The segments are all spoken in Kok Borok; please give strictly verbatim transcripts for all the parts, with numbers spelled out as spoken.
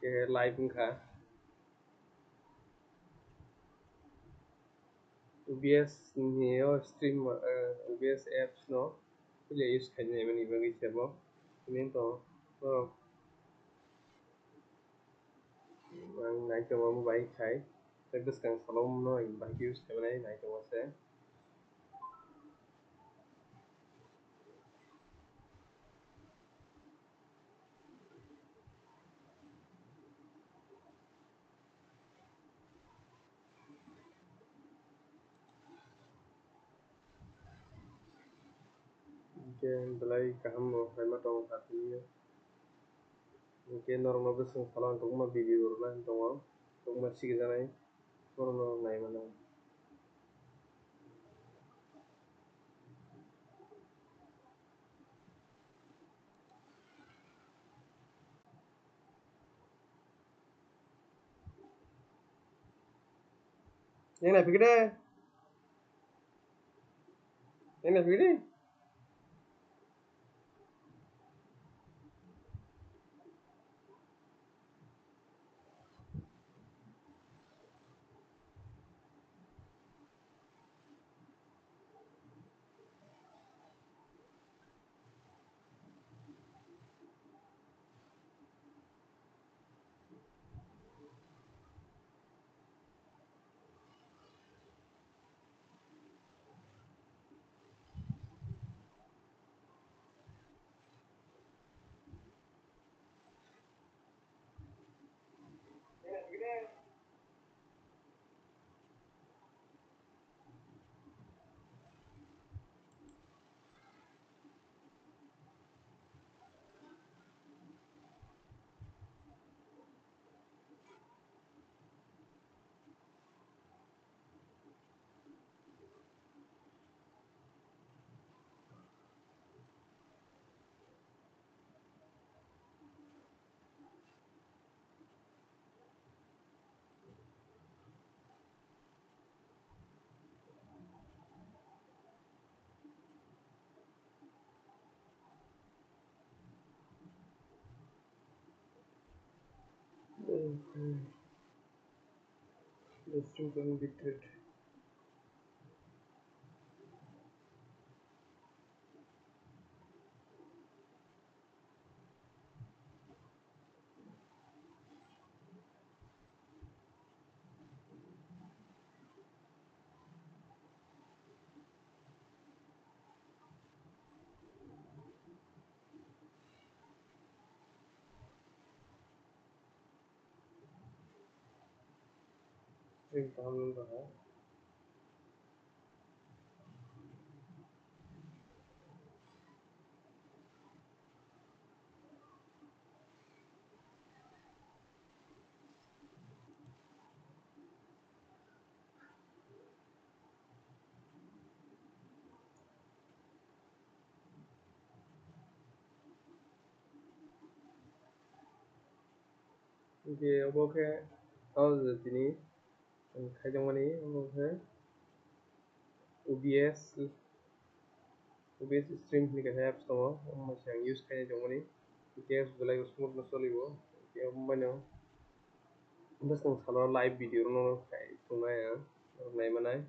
Live wngkha. O B S ni o stream, eh, O B S apps no khulia use khainai mani bagwi sebo. Hwnwi to borok ang naitok bai khai tei bwskang salo no bai use khainai naitok se. Hingke belai kaham bo khlaima tongo kha tini. Hingke norokno bwswng salo ang tongma video rwna tongo, tongma sigijanai borokno nai mano. Yang naipikde. Yang naipikde. The student betrayed. Stream kaham wng tongkha. Hingke obo khe o je tini ang khaijak mani omo khe O B S, O B S Stream hinwi kaisa apps tongo, omo se ang use khainai tongmani. Hingke belai bo smooth no choli bo, hingke omo baino bwskang salo live video rwno khai tongnai ang, norok nai manai.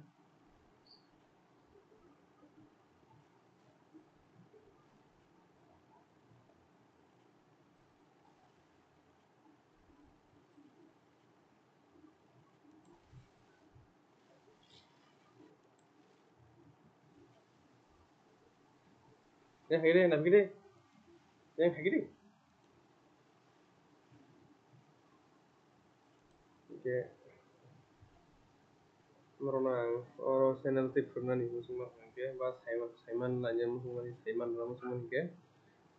Yang hai gede, yang hai gede. Yang hai gede. Hingke norokno ang oro channel tei phwrwngnani muchungma hwnkhe ba saiman, saiman laina muchungmani, saiman rwna muchungmani hwnkhe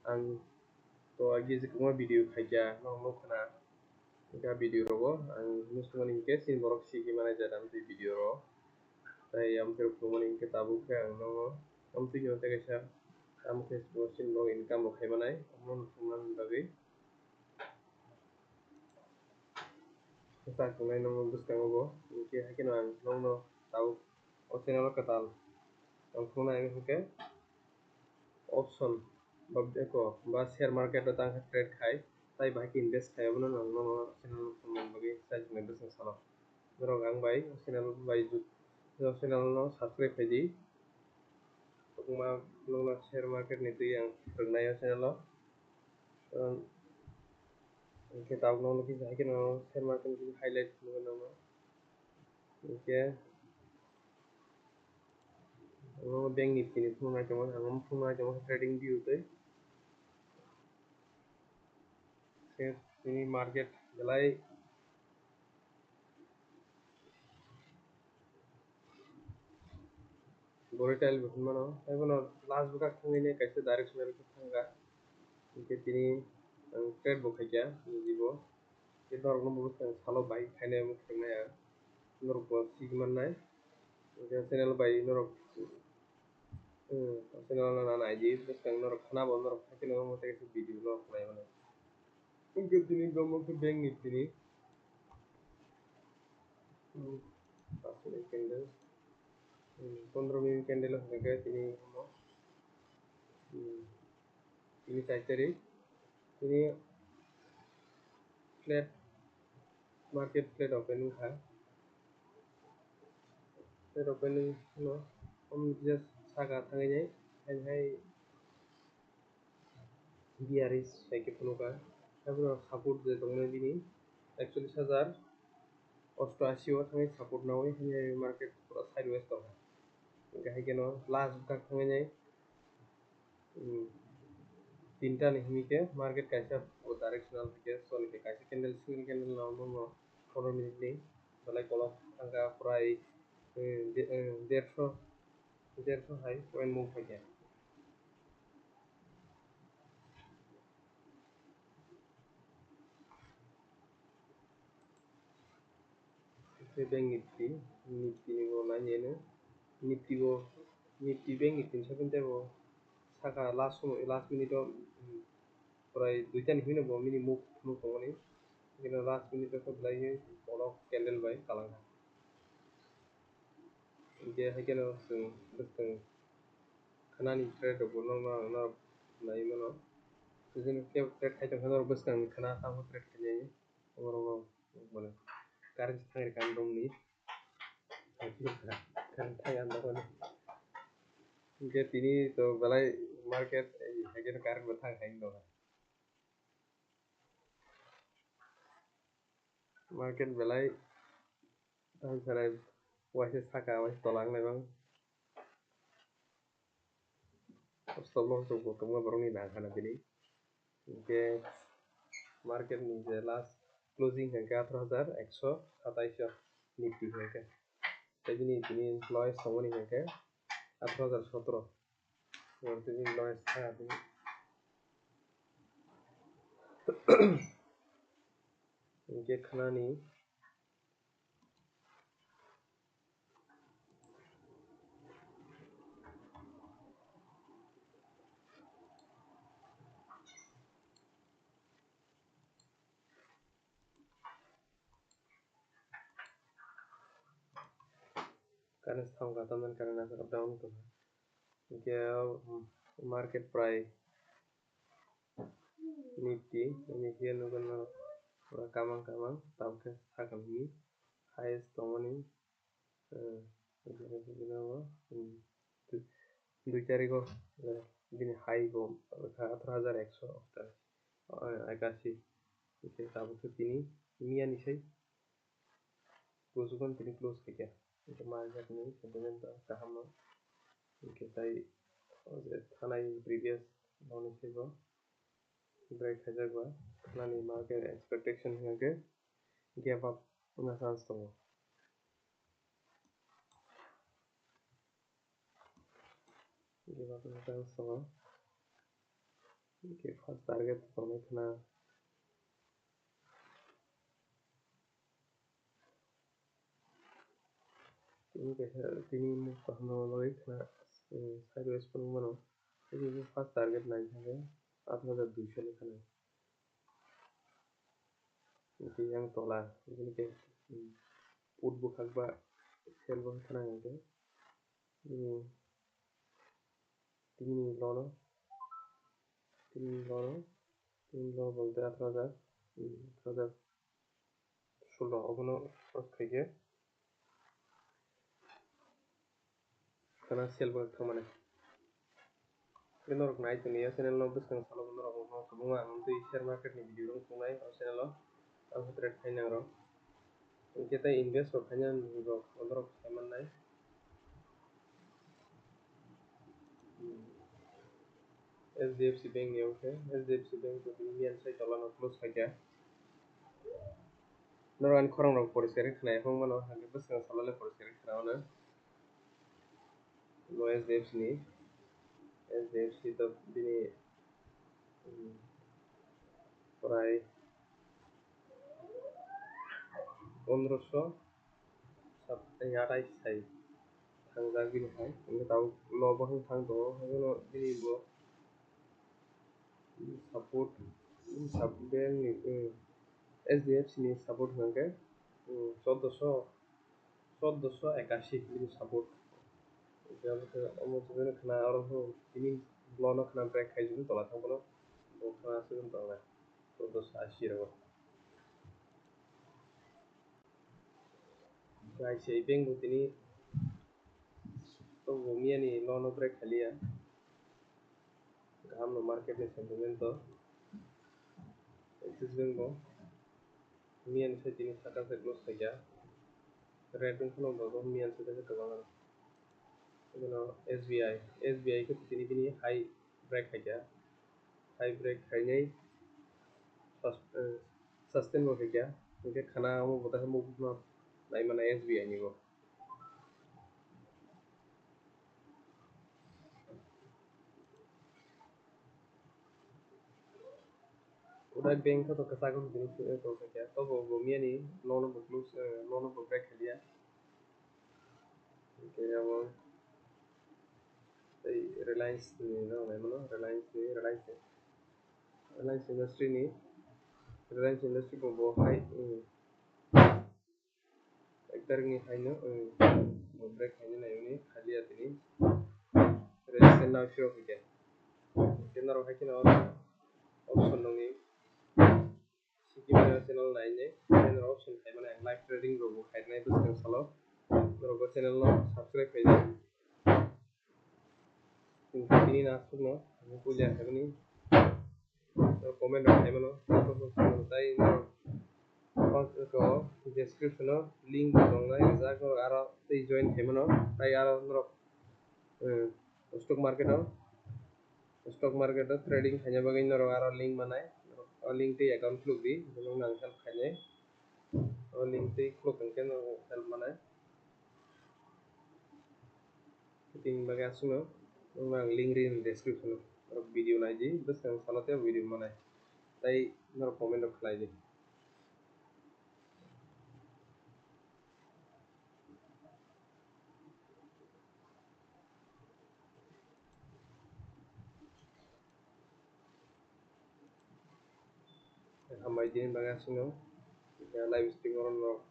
ang to agi je kwbangma video khaikha, norok nukha na hwnkhe ah video rogo ang muchungmani hwnkhe chini borok sikhi manai jat ang tei video rogo. Tei amtwrwk phunukmani hwnkhe tabuk khe ang nono amtwino tei kaisa tamo khe chini borok income rok khai manai, omo no thumnani bagwi. Kwchak tongnai nokno bwskango bo, hingkhe haikhe no ang nokno tabuk o channel o kwtal tongthoknai hwnkhe option ba eko ba share market o tang khe trade khai, Tai bahai khe invest khai abono nwng nono channel o phunukna bagwi chai tongnai bwswk salo. Norok ang bai o channel bai ju-, o channel no subscribe khai di. Kokma nokno share market ni twi ang phwrwngnai o channel o. Karon hinkhe tabuk nokno kisa hai kheno share market ni highlight phunukgwi nokno. Hinkhe omo bank ni tini phunuknai tongo, ang omo phunuknai tongo trading view twi. Tini market belai volatile bo hinmano, tei bono last bwkhak thangwi kaisa directional khe thangkha, hinkhe tini ang trade bo khaikha, bujibo. Tei norokno bo bwskang salo bai khainai omo khainai ang, norok bo sigi mannai. Hinkhe channel bai norok, hmm, channel no nana I D bwskang norok khna bo norok khaikhe norok tei video no khlai mano. Hinkhe tini omo khe bank ni tini, hmm, pas minute candle, hmm, pondro minute candle hinkhe tini omo, hmm, tini char tarik, tini flat, market flat open wngkha. Flat opening no, om just saka thangwi nai, hai hai bearish hai khe phunukha. Aboni support je tongmani bini ekchollish hajar osto ashi o thangwi support nawi, hai hai market pura sideways tongkha. Hinkhe hai kheno last bwkhak thangwi nai, Hmm. Tinta ni himikhe market kaisa bo directional hwnkhe choli khe kaisa candle, single candle no omo pondro minute ni belai kolok thangkha prai, eh, de-, eh, derso, derso hai point move khaikha. Khe bank nifty, nifty ni bo nai nai no, nifty bo, nifty bank nifty ni sapi tei bo saka last somo, last minute o, um, prai duita ni himno bo mini move phunuk tongmani, hino last minute o khe belai khe borok candle bai kalang kha. Hinkhe hai kheno chwng bwskang khnani trade rok bo nokno ang norok nai mano. Chwng kebo trade khai tongkha norok bwskangni khna tamo trade khainai. Oro bo mane current thangri kan romni. Current thang ang dogoni. Hinkhe tini to belai market, hai kheno current bo thang hai wngkha. Market belai tang sarai waisa saka waisa tola wng laibang. Stop loss rok bo kwbangma borokni nang khana tini. Hinkhe market ni je last closing hinkhe atharo hajar ekso satais o nifty hinkhe. Tei bini tini lowest tongmani hinkhe atharo hajar sotro. Oro tini lowest thang tini. Hinkhe khnani Current thang kha, tamni current aswk down tong kha. Hinkhe, um, market prai nifty, nifty nugwi no, uh, kamang kamang, tabukhe sakang hini highest tongmani, uh, um, dui tarigo, uh, bini high bo wngkha atharo hajar ekso, uh, ekashi. Hinkhe tabukhe tini miyani sai. Kuchugo tini close khaikha. Hinkhe market ni sentiment kaham no. Hinkhe tai o je thanai previous boni saibo break khaijak ba. Thanani market expectation hinkhe gap up wngna chance tongo. Gap up wngna chance tongo. Hinkhe first target tongnai khna. Tini kaisa, tini move kaham rwna bagwi khna, eh, sideways phunuk mano. Tini first target nai thangkhe aat hajar duiso ni khna. Tini yang tola, tini khe, hmm, put bwkhak ba sell bo khna hinkhe. Tini, tini lono, tini lono. Lo bo hwnkhe atharo hajar, hmm, atharo hajar solo obono short khaikhe. Khana sale bo thangmani. Tei norok nai tongya channel no bwskang salo norok no kwbangma ang twi share market ni video rok tongnai o channel o. Ang trade khai nang rok. Hwnkhe tei invest rok khaina rok norok sai mannai. Hmm. H D F C Bank ni wngkhe, H D F C Bank to bini miyan sai tola no close khaikha. Norok ani khorang rok poriskar khe khwnai phang mano, hwnkhe bwskang salo le poriskar khe khwna mano. Bo H D F C ni, H D F C to bini, um, prai pondroso sat-, atais sai thangjak bini hai. Hwnkhe tabuk lo bo hwn thang tongo, hwnkhe no bini bo support, sub-, bank ni, um, H D F C ni support hwnkhe, um, choddoso, choddoso ekashi bini support. Hwnkhe omo chwngno khwna oro hwn tini lo no khwna break khai jwngo tola thang bono bo khwna aswk wng tongnai choddoso ashi rogo. Kaisa bank bo tini tongo miyani lo no break khaliya. Kaham no market ni sentiment to. Axis Bank bo miyani sai tini saka sai close khaikha. Red wngkha no bo miyani sai khe kwbang ano. Ebono S B I, S B I khe tini bini high break khaikha. High break khainai sus-, eh, sustain bo khaikha. Hwnkhe khana omo bo ta khe move no nai mano S B I ni bo. Uda bank khe to kwchak wng tini swi tong kha khe. Tobo bo miyani loan bo close, eh, loan bo break khaliya. Hwnkhe abo tei Reliance ni no nai mano, Reliance ni, Reliance ni, Reliance Industry ni, Reliance Industry bo bo hai, hmm. Ek tarikni haino, eh, break haino naimani khaliya tini. Resistance no sirok hwnkhe. Tei norok hai kheno option nongni sikimani channel nainai. Tei norok option khaimani ang live trading rokbo khainai bwskang salo. Norok bo channel no subscribe khainai. Tini na aswkno ang puila khaimani. Comment rok khai mano. Tai norok o description o link bo tongnai rijak, norok aro tei join khai mano. Tai aro norok, eh, stock market o, stock market o trading khaina bagwi norok aro link manai. O link tei account khuluk di, norok nang help khainai. O link tei khuluk hwnkhe norok help manai. Tini bagwi aswkno, ang link rini description o video naidi, bwskang salo tei video manai, tai norok comment rok khlai di. Hambai tini bagwi aswkno, live stream o norok